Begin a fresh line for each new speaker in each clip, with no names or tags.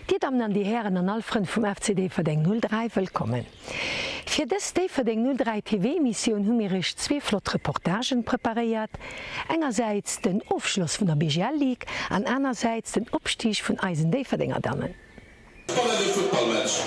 Dir Dammen an Dir Hären an all Frënn vum FC Déifferdeng 03, wëllkommen. Fir dës Déifferdeng 03 TV Emissioun hu mir iech zwee flott Reportagen preparéiert, engersäits den Ofschloss vun der BGL Ligue an anersäits den Opstig vun eisen Déifferdenger Dammen.
Spannende Futtballmatch.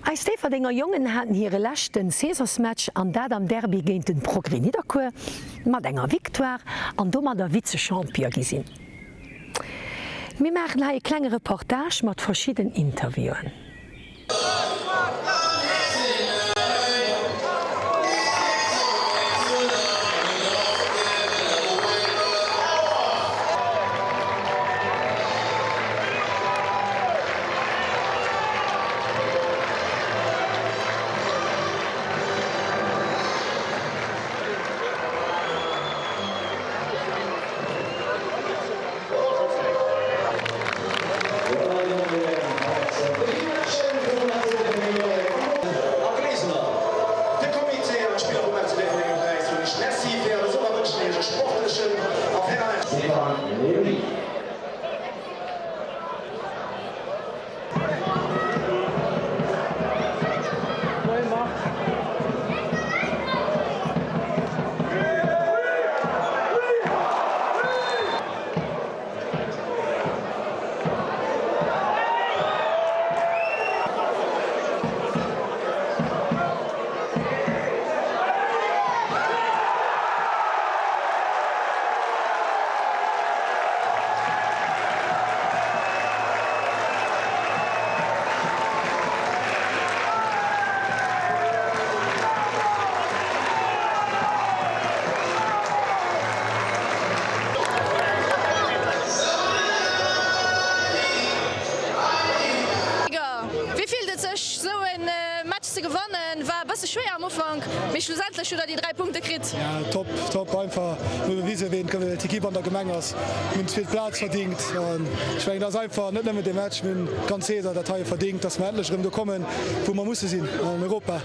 Eis Déifferdenger Jongen haten hire leschten Saisonsmatch an dat am Derby géint den Progrès Nidderkuer mat enger Victoire an domadder Vize-Champion gi sinn. Mir maachen hei e klenge Reportage mat verschidden Interviewen.
Wéi fillt et sech sou e Match ze gewannen? War e bësse schwéier am Ufank, mee schlussendlech hutt der déi 3 Punkte kritt.
Ja top, top einfach. Mir hu bewisen ween d'Ekipp an der Gemeng ass. Mir hunn d'zweet Plaz verdingt an ech mengen dat ass einfach net nëmmen de Match, mir hunn d'ganz Saison dat hei verdingt, dass mer endlech erëm do kommen wou mer musse sinn, an Europa.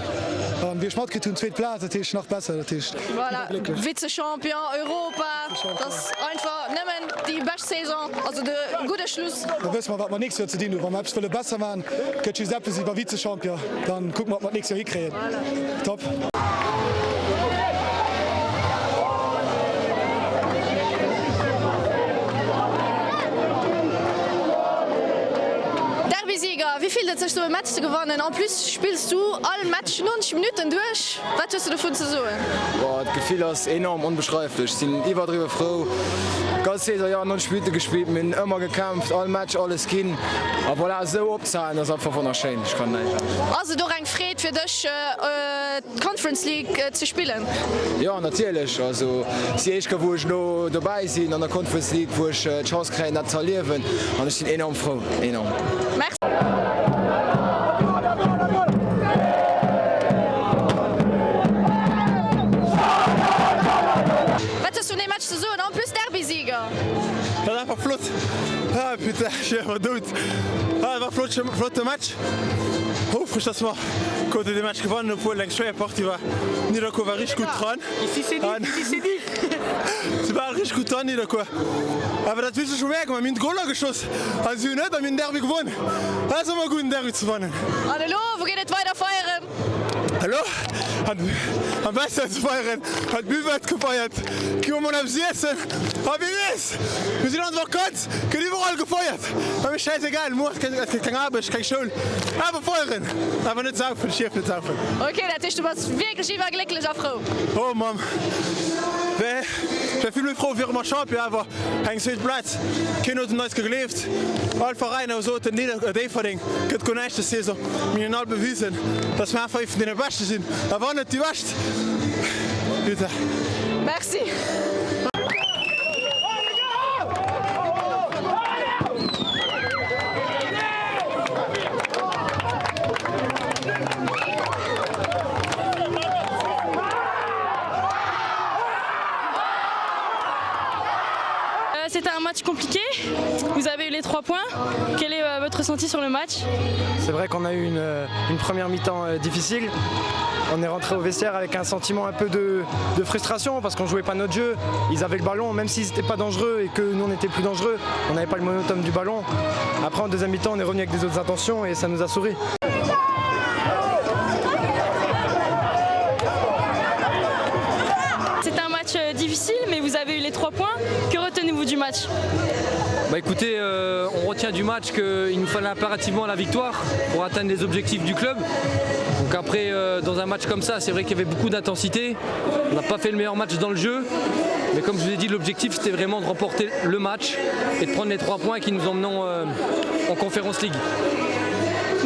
An wéi ech matkritt hunn, zweet Plaz, dat heescht nach besser, dat heescht
Voilà,
iwwerglécklech.
Vize-Champion, Europa, dat ass einfach nëmmen déi bescht Saison, also de gudde Schluss.
Da wësse mer wat mer nächst Joer ze dinn hunn. Wa mer eppes wëlle besser maachen, gëtt just eppes iwwer Vize-Champion, dann kucke mer ob mer d'nächst Joer hikréien. Top.
Derby-Sieger, wéi fillt et sech sou e Match ze gewannen? En plus spills du all Match 90 Minutten duerch. Wat hues du dovun ze soen?
Boah, d'Gefill ass enorm, onbeschreiflech. Ech sinn iwwerdriwwe frou. Ganz Saison, jo, 90 Minutte gespillt, mir hunn ëmmer gekämpft, all Match alles ginn. A voilà, esou opzehalen ass einfach wonnerschéin. Ech kann näischt anescht.
Ass et och eng Freed fir dech d'Conference League ze spillen?
Jo, natierlech. Also et ass déi éischt Kéier wou ech elo dobäi sinn an der Conference League, wou ech d'Chance kréien dat ze erliewen an ech sinn enorm frou, enorm.
Merci. Wat hues du vun deem Match ze soen? En plus Derby-Sieger.
Dat war einfach flott. Ah putain, ech wier einfach dout. Ah, et war flott, flotte Match. Houfreg, dass mer konnten de Match gewannen, obwuel et eng schwéier Partie war. Nidderkuer war richteg gutt dran. An si waren richteg gutt dran, Nidderkuer. Awer dat wichteg hu mär gemaach, mir hunn d'Goler geschoss a si hunn net a mir hunn den Derby gewonnen. Dat ass ëmmer gutt, en Derby ze wannen.
An elo, wou geet et weider feieren?
Elo am Vestiaire ze feieren, an d'Buvette gefeiert, gi mer mol eppes iessen a wie weess, mir sinn an der Vakanz, gëtt iwwerall gefeiert, a mir schäisegal, muer ass keng Aarbecht, keng Schoul, awer feieren, awer net saufen, ech dierf net saufen.
Ok, dat heescht du bass wierklech iwwerglécklech a frou?
Oh Mamm, ech wär vill méi frou, wiere mer Champion, awer eng zweet Plaz, keen huet un eis gegleeft, all Veräiner soten, Déifferdeng gëtt guer näischt des Saison. Mir hunn all bewisen, dass mir einfach ee vun deene Beschte sinn, a wann net déi Bescht. Putain.
Merci. C'était un match compliqué, vous avez eu les 3 points. Quel est votre ressenti sur le match?
C'est vrai qu'on a eu une, euh, une première mi-temps euh, difficile. On est rentré au vestiaire avec un sentiment un peu de, de frustration parce qu'on jouait pas notre jeu. Ils avaient le ballon, même s'ils n'étaient pas dangereux et que nous on était plus dangereux, on n'avait pas le monotone du ballon. Après en deuxième mi-temps, on est revenu avec des autres intentions et ça nous a souri.
C'est un match euh, difficile, mais vous avez eu les trois points. Que retenez-vous du match
Bah écoutez, euh, on retient du match qu'il nous fallait impérativement la victoire pour atteindre les objectifs du club. Donc après, euh, dans un match comme ça, c'est vrai qu'il y avait beaucoup d'intensité. On n'a pas fait le meilleur match dans le jeu. Mais comme je vous ai dit, l'objectif c'était vraiment de remporter le match et de prendre les trois points qui nous emmenent euh, en Conférence League.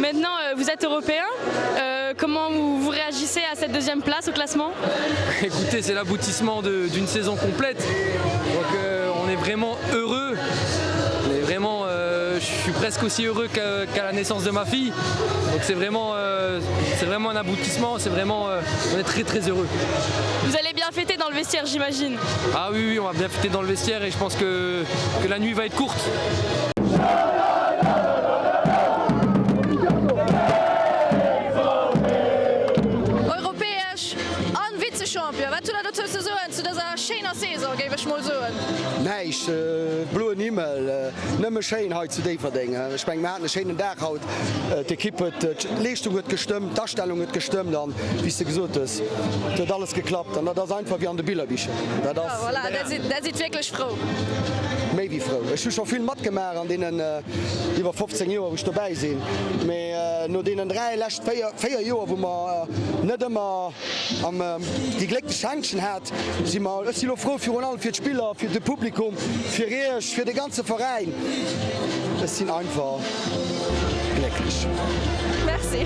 Maintenant, euh, vous êtes européen. Euh, comment vous, vous réagissez à cette deuxième place au classement
Écoutez, c'est l'aboutissement d'une saison complète. Donc euh, on est vraiment heureux. On est vraiment, euh, je suis presque aussi heureux qu'à qu la naissance de ma fille. Donc c'est vraiment, euh, c'est vraiment un aboutissement, c'est vraiment, euh, on est très très heureux.
Vous allez bien fêter dans le vestiaire, j'imagine.
Ah oui, oui, on va bien fêter dans le vestiaire et je pense que, que la nuit va être courte.
Europäesch an Vizechampion, wat hutt der dozou ze soen zu dëser schéiner Saison, géif ech mol soen?
Näischt, bloen Himmel, nëmme schéin hei zu Déifferdeng. Ech mengen, mir haten e schéinen Dag haut. D'Ekipp huet, d'Leeschtung huet gestëmmt, d'Astellung huet gestëmmt an, wéi s de gesot hues, et huet alles geklappt. An dat ass einfach wéi an de Billerbicher.
Dat ass. Jo, voilà, där sidd wierklech frou.
Méi wéi frou. Ech hu scho vill matgemaach an deenen iwwer 15 Joer, wou ech dobäi sinn. Mee no deenen 3, lescht 4, 4 Joer, wou mer net ëmmer am déi glécklech Händchen hat, si mer, ech si lo frou virun allem fir d'Spiller, fir de Publikum, fir Iech, fir de ganze Veräin. Ech sinn einfach glécklech.
Merci.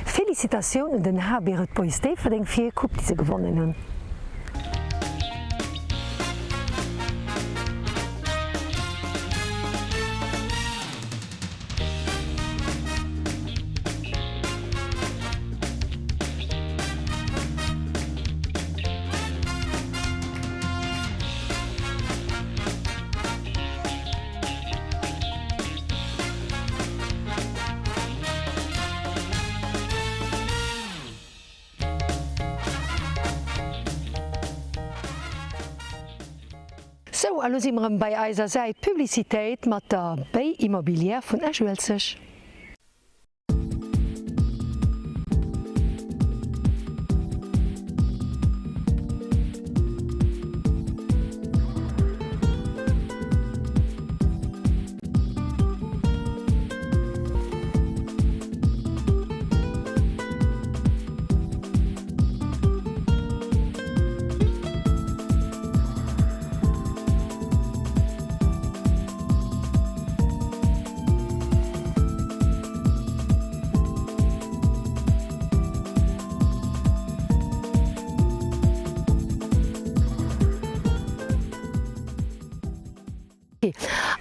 Felicitatioun un den HB Red Boys Déifferdeng fir hir Coupe déi se gewonnen hunn. Sou, a lo si mer erëm bei eiser Säit Publicitéit mat der Bay Immobilière vun Esch-Uelzecht.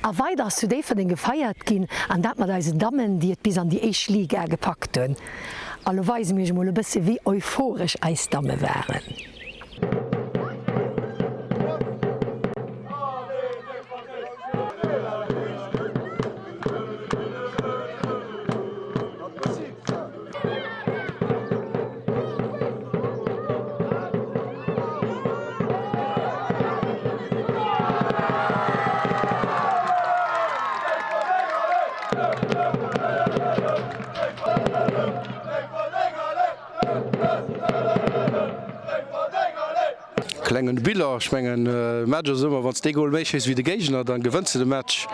A weider ass zu Déifferdeng gefeiert ginn, an dat mat eisen Dammen, déi et bis an déi éischt Liga gepackt hunn. A lo weise mir iech emol e bësse wéi euphoresch eis Damme waren.
Klengen Bilan, ech mengen e Match ass ëmmer wanns de ee Goal méi schéiss wéi de Géigner, dann gewënns de de Match.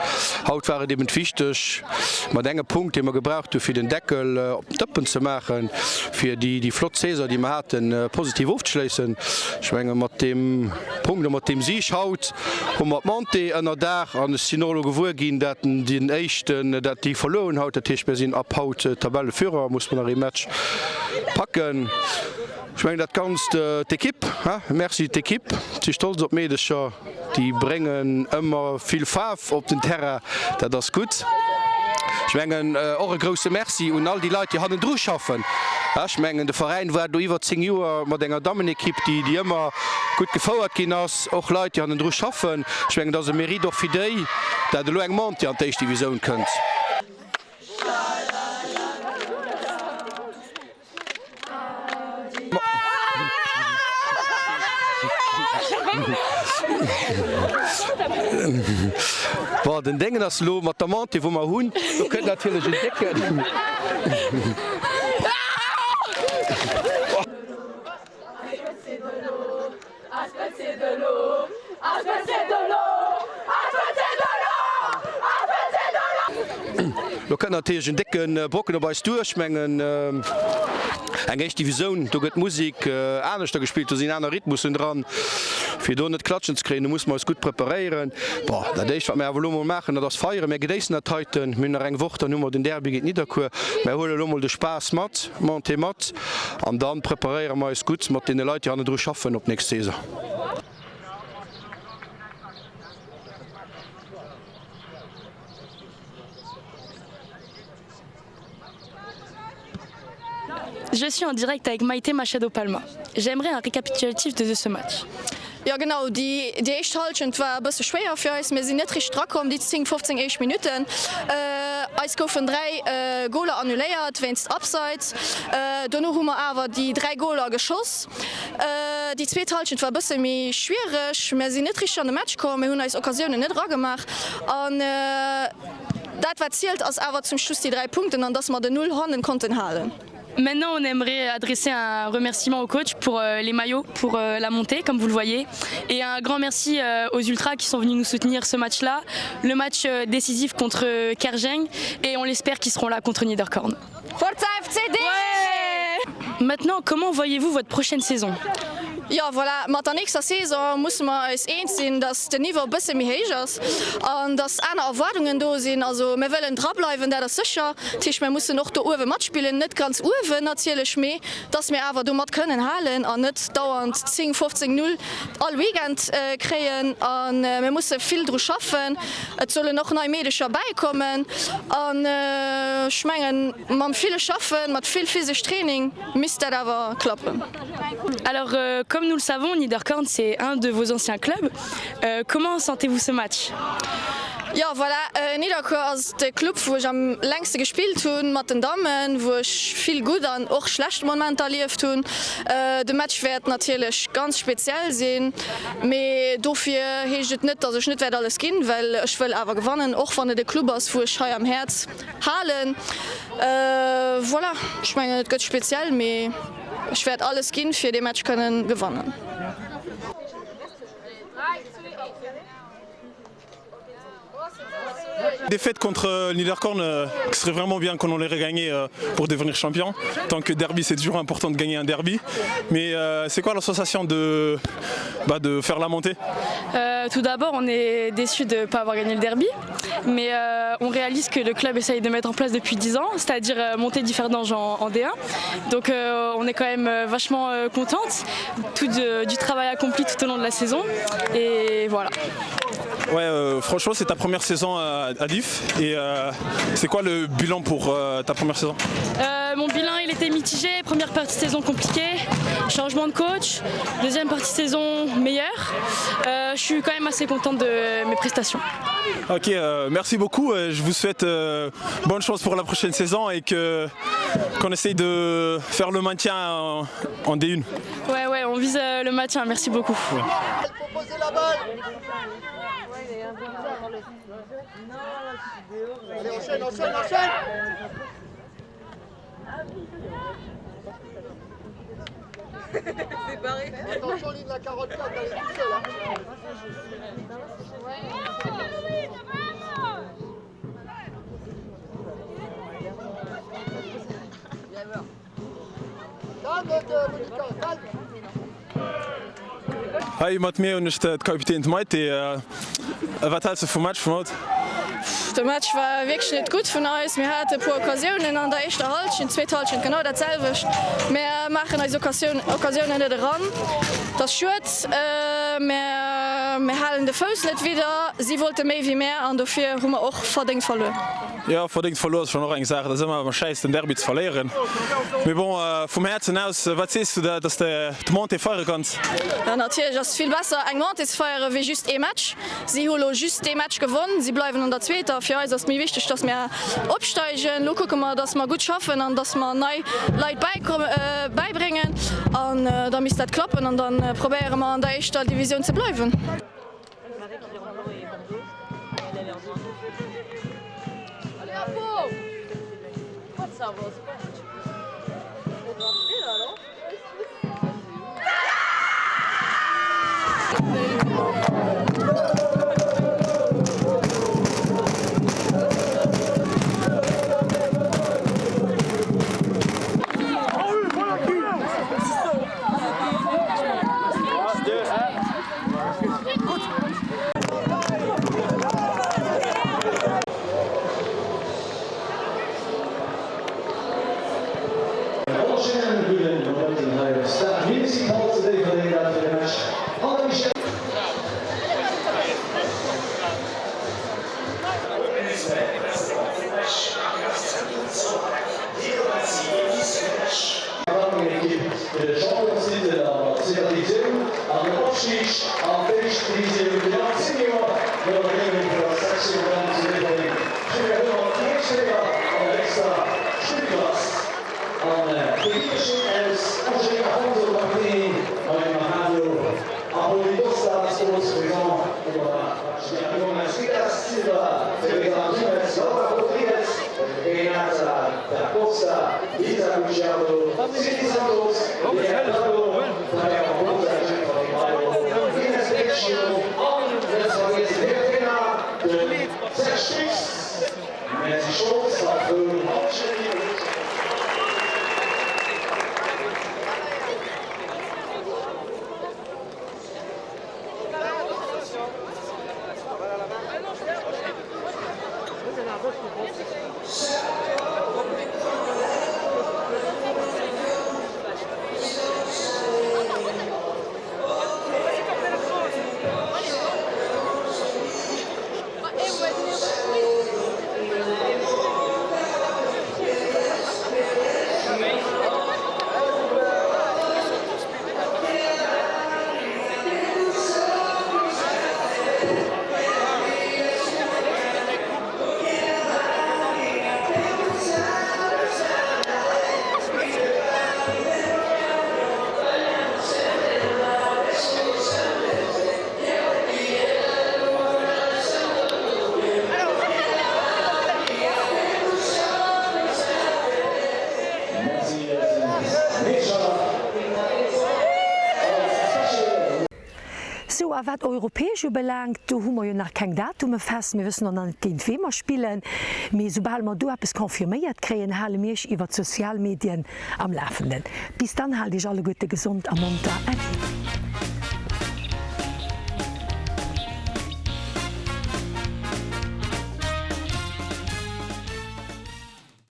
Haut war et eben wichteg mat engem Punkt dee mer gebraucht hu fir den Deckel op den Dëppen ze maachen, fir déi flott Saison déi mer haten positiv ofzeschléissen. Ech menge mat deem Punkt a mat deem Sig haut hu mer d'Montée ënner Daach an ech sinn och elo gewuer ginn, dat den éischten, dat déi verluer hunn haut. Dat heescht mir sinn ab haut Tabelleführer, muss mer nach ee Match packen. Ech mengen dat Ganzt, d'Ekipp, merci d'Ekipp, si stolz op d'Meedecher, déi bréngen ëmmer vill Faarf op den Terrain, dat ass gutt. Ech mengen och e grousse Merci un all déi Leit, déi hannendru schaffen. Ech mengen de Veräin war do iwwer 10 Joer mat enger Dammenekipp, déi déi ëmmer gutt gefouert ginn ass, och Leit, déi hannendru schaffen. Ech mengen dat ass e Mérite och fir déi, dat elo eng Montée an d'éischt Divisoun kënnt. Bon, den Déngen ass elo mat der Montée, wou mer hunn, do kënnt natierlech en décken. Lo kënnt natierlech en décke Brocken op eis duer. Ech mengen, eng éischt Divisoun, do gëtt d'Musek aneschter gespillt, do sinn aner Rhythmussen dran. Fir do net Klatschen ze kréien, do musse mer eis gutt preparéieren. Bon, dat éischt, wat mir awer elo mol maachen, dat ass feieren. Mir genéissen dat heiten. Mir hunn nach eng Woch, dann hu mer den Derby géint Nidderkuer. Mir huele elo mol de Spaass mat, d'Montée mat. An dann preparéiere mer eis gutt mat deene Leit, déi hannendru schaffen, op d'nächst Saison.
Je suis en direct avec Maïté Machado Palma. J'aimerais un récapitulatif de ce match.
Jo genau, déi éischt Hallschent war e bësse schwéier fir eis. Mir sinn net richteg drakomm déi 10, 15 éischt Minutten. Eis goufen 3 Goler annuléiert wéinst Abseits. Dono hu mer awer déi 3 Goler geschoss. Déi zweet Hallschent war e bësse méi schwiereg. Mir sinn net richteg an de Match komm, mir hunn eis Occasiounen net eragemaach an dat wat zielt ass awer zum Schluss déi 3 Punkten an dass mer den Null hannen konnten halen.
Maintenant on aimerait adresser un remerciement au coach pour euh, les maillots pour euh, la montée comme vous le voyez et un grand merci euh, aux ultras qui sont venus nous soutenir ce match là le match euh, décisif contre euh, Kergeng et on l'espère qu'ils seront là contre Niederkorn.
Forza FCD
ouais Maintenant comment voyez-vous votre prochaine saison?
Jo voilà, mat der nächster Saison musse mer eis eens sinn, datt den Niveau e bësse méi héich ass an datt aner Erwaardungen do sinn. Also mir wëllen drableiwen, dat ass sécher. Dat heescht, mir mussen och do uewe matspillen, net ganz uewen natierlech, mee datt mir awer do mat kënnen halen an net dauernd 10, 15, 0 all Weekend kréien. A mir musse vill dru schaffen. Et sollen och nei Meedecher bäikommen an ech mengen, mam ville Schaffen, mat vill physesch Training misst dat awer klappen.
Alors euh, comme nous le savons, Niederkorn c'est un de vos anciens clubs. Euh, comment sentez-vous ce match?
Jo voilà, euh, Nidderkuer ass de Club wou ech am längste gespillt hunn mat den Dammen, wou ech vill gutt an och schlecht Momenter erlieft hunn. Euh, de Match wäert natierlech ganz speziell sinn, mee dofir heescht et net, datt ech net wäert alles ginn, well ech wëll awer gewannen, och wann et e Club ass wou ech hei am Häerz halen. Euh, voilà, ech mengen et gëtt speziell, mee Ech wäert alles ginn fir dee Match kënnen gewannen.
Défaite contre euh, Niederkorn, euh, ce serait vraiment bien qu'on en ait regagné euh, pour devenir champion. Tant que derby, c'est toujours important de gagner un derby. Mais euh, c'est quoi l'association de, bah, de faire la montée
euh, Tout d'abord, on est déçu de ne pas avoir gagné le derby. Mais euh, on réalise que le club essaye de mettre en place depuis 10 ans, c'est-à-dire euh, monter Differdange en, en D1. Donc euh, on est quand même euh, vachement euh, contente tout de, du travail accompli tout au long de la saison. Et voilà.
Ouais, euh, franchement, c'est ta première saison à, à DIF. Et euh, c'est quoi le bilan pour euh, ta première saison
euh, Mon bilan, il était mitigé. Première partie de saison compliquée, changement de coach. Deuxième partie de saison meilleure. Euh, je suis quand même assez contente de mes prestations.
Ok, euh, merci beaucoup. Euh, je vous souhaite euh, bonne chance pour la prochaine saison et que qu'on essaye de faire le maintien en, en D1.
Ouais, ouais, on vise euh, le maintien. Merci beaucoup.
Ouais.
Allez, enchaîne, enchaîne, enchaîne C'est barré. Attention, ligne la 44, elle est toute seule. Hein.
Hei mat mir hunn ech d'Kapitän d'Maite. Wat häls de vum Match vun haut?
De Match war wierklech net gutt vun eis. Mir hate e puer Occasiounen an der éischter Hallschent, zweet Hallschent genau dat selwecht. Mär maachen eis Occasiounen net eran. Dat ass schued. Mä mir halen de Fouss net widder. Si wollte méi wéi mär an dofir hu mer och verdéngt verluer.
Jo, verdéngt verluer ass schonn och eng Saach. Et ass ëmmer erëm schäiss den Derby ze verléieren. Mee bon, vum Häerzen aus, wat sees du der, dass de d'Montée feiere kanns?
Jo, natierlech ass et vill besser eng Montée ze feiere wéi just ee Match. Si hu lo just dee Match gewonn, si bleiwen an der zweeter. Fir eis ass et méi wichteg, dass mir opsteigen. Lo kucke mer, dass mer gutt schaffen an dass mer nei Leit bäibréngen an da misst dat klappen an da probéiere mer an der éischter Divisioun ze bleiwen.
E wonnerschéinen gudden Nomëtten hei am Stade Municipal zu Déifferdeng, dat fir de Match an der Michel. Ekipp fir de Championstitel an der zweeter Divisioun an den Opstig an d'éischt Divisioun genau 10 Joer no der Grënnung vun der Section Band zu Déifferdeng. Spiller hu mat 3 Spiller an der héchster Spillklass an d'Ekipp besteet aus Angélique Afonso, Kapitänin, Marie Machado a Pauline Costa, Scores présents oder Gianni Silas Silva, Teresa Antunes, Laura Rodrigues, Renata da Costa, Lisa Gucciardo, Cindy Santos, Lea Prado, Tania Barbosa, Jennifer Ribeiro, Ines Vecchio an net ze vergiessen hire Trainer, de Serge Schmitz. Merci Schons a frou Hallschent.
Sou, a wat europäesch ubelaangt, do hu mer jo nach keng Datume fest, mir wëssen och nach net géint wee mer spillen, mee soubal mer do eppes confirméiert kréien, hale mir iech iwwert d'sozial Medien am Lafenden. Bis dann, haalt iech alleguerte gesond a monter. Äddi.